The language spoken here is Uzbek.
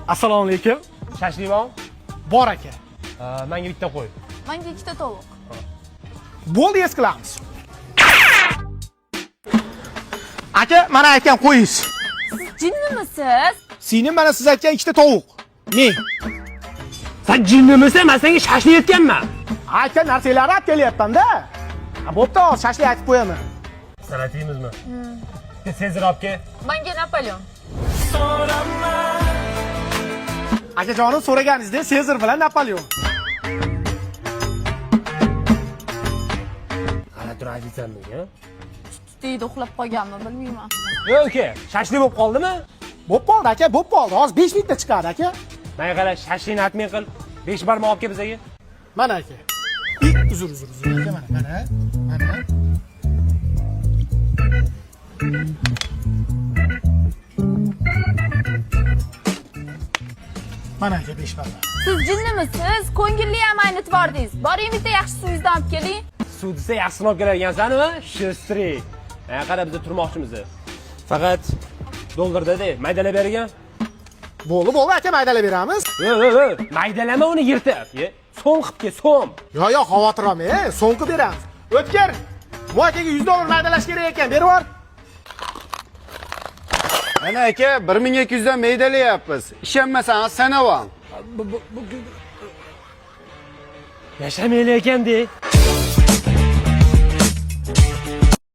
Assalomu alaykum. Shashlik bormi? Bor aka. Menga bitta qo'y. Menga ikkita tovuq. Bo'ldi, es qilamiz. Aka, mana aytgan qo'yingiz. Siz jinnimisiz? Singlim, mana siz aytgan ikkita tovuq. Ming. Sen jinnimisan? Men senga shashlik aytganman. Aytgan narsalarni olib kelyapman-da. Ha, bo'pti, hozir shashlik aytib qo'yaman. Salat yeymizmi? Bitta Sezar olib kel. Menga Napoleon. Akajonim, so'raganingizdek Sezar bilan Napoleon. G'alati aytsanmi, ha? Tutiyda uxlab qolganmi, bilmayman. Yo'q, uka, shashlik bo'lib qoldimi? Bo'p qoldi aka, bo'p qoldi. Hozir 5 minutda chiqadi aka. Menga qara, shashlikni atmay qil. 5 barmoq olib kel bizaga. Mana aka. Uzr, uzr, uzr aka, mana, mana, mana. Mana aka 5 barmoq. Siz jinnimisiz? Ko'ngilli ham aynitib yubordingiz. Boring, bitta yaxshi suvingizdan olib keling. Suv desa yaxshisini olib kelarkansan-mi? Shustri. Menga qara, biz turmoqchimiz. Faqat dollarda-da, maydalab bergan. Bo'ldi, bo'ldi aka, maydalab beramiz. Yo, yo, yo, maydalama uni yirtib. Ye, so'm qilib kel, so'm. Yo, yo, xavotir olmang, so'm qilib beramiz. O'tkir. Bu akaga 100 dollar maydalash kerak ekan, berib yubor. Mana aka, 1200 dan maydalayapmiz. Ishonmasangiz sanab oling. Yashamayli ekan de.